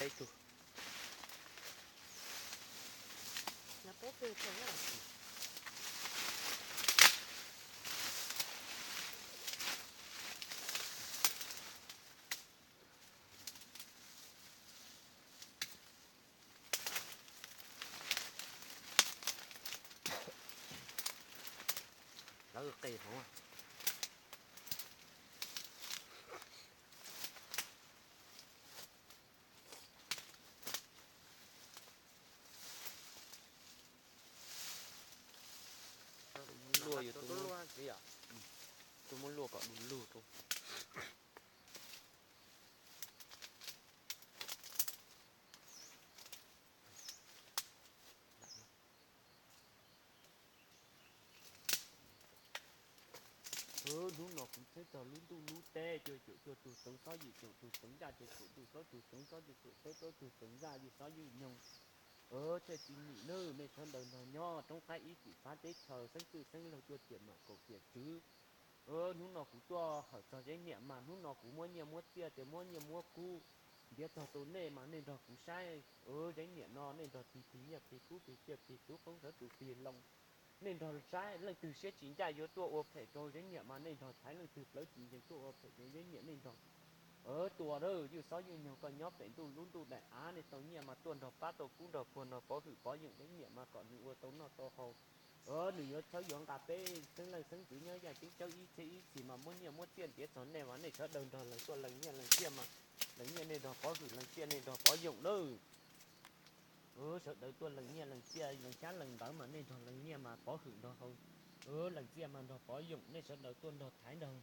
Peb tug. Peb tug. Lawv qe hauv. Luaj yuav tuaj muab luaj kom du lug rau. Hnub no kuv txheeb txog lub ntuj lub teb, cuaj cuaj cuaj tug txoov xob yim, cuaj tug txoov ncaj, cuaj tug xob, tug txoov xob, cuaj tug xob, plaub tug txoov ncaj, yim xob yim nyoog. Thiaj tsis nim nawb, nej sawv daws nrog nyob roob qab ib txhis fab teb chaws, xeeb txwj xeeb laug, tuaj tiam nom kaum tiam tswv. Hnub no kuv tuaj hawm txog Zeeb Niam mas hnub no kuv muab nyiaj muab txiaj tias muab nyiaj muab kub ntiav txog rau nej mas nej nrog kuv saib. Zeeb Niam no nej nrog tig tig nyiaj tig kub tig txiaj tig txhuv qoob sawv tus tig loo. Nej nrog saib leej twg siab tsis ncaj yuav tuaj ua phem rau Zeeb Niam mas nej nrog thaiv, leej twg plawv tsis ntsees tuaj ua phem rau Zeeb Niam nej nrog tua. Ywj xob ywj nyoog koj nyob pem ntuj lub ntuj daim av, nej tau nyiaj mas tuaj nrog pab tau kub nrog puag nrog pov hwm pov yoom Zeeb Niam mas kom nws ua tau noj tau haus. Nws yuav txhawb yuav nqa peb xeeb leej xeeb ntxwv nyob yaj ceeb tsawb ib txhiab ib txhis mas muab nyiaj muab txiaj ntiav txog nej mas nej sawv daws nrog lees tuaj lees nyiaj lees txiaj mas lees nyiaj nej nrog pov hwm, lees txiaj nej nrog pov yoom nawb. Sawv daws tuaj lees nyiaj lees txiaj lees xyab lees ntawv mas nej nrog lees nyiaj mas pov hwm nrog haus, lees txiaj mas nrog pov yoom, nej sawv daws tuaj nrog thaiv nrog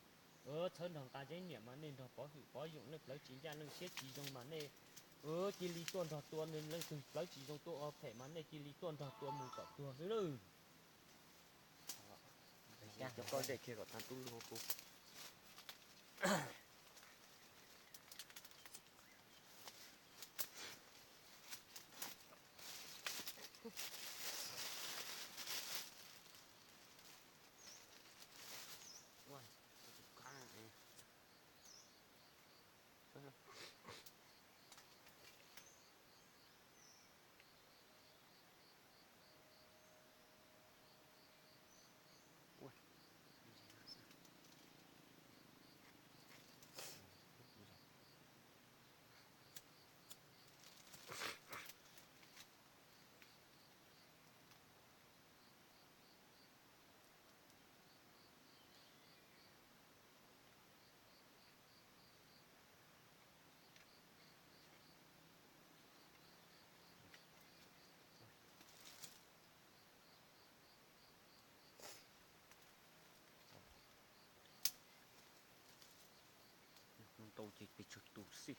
txhawb nrog nqa Zeeb Niam mas nej nrog pov hwm pov yoom, leej plawv tsis ncaj leej siab tsis zoo mas nej cia li tuaj nrog tua, leej twg plawv tsis zoo tuaj ua phem mas nej cia li tuaj nrog tua mus kom tuag xwb lawm. Cov koj zej kiag kom tag tub lug kuv. Ntau ces pes tsawg tus xij.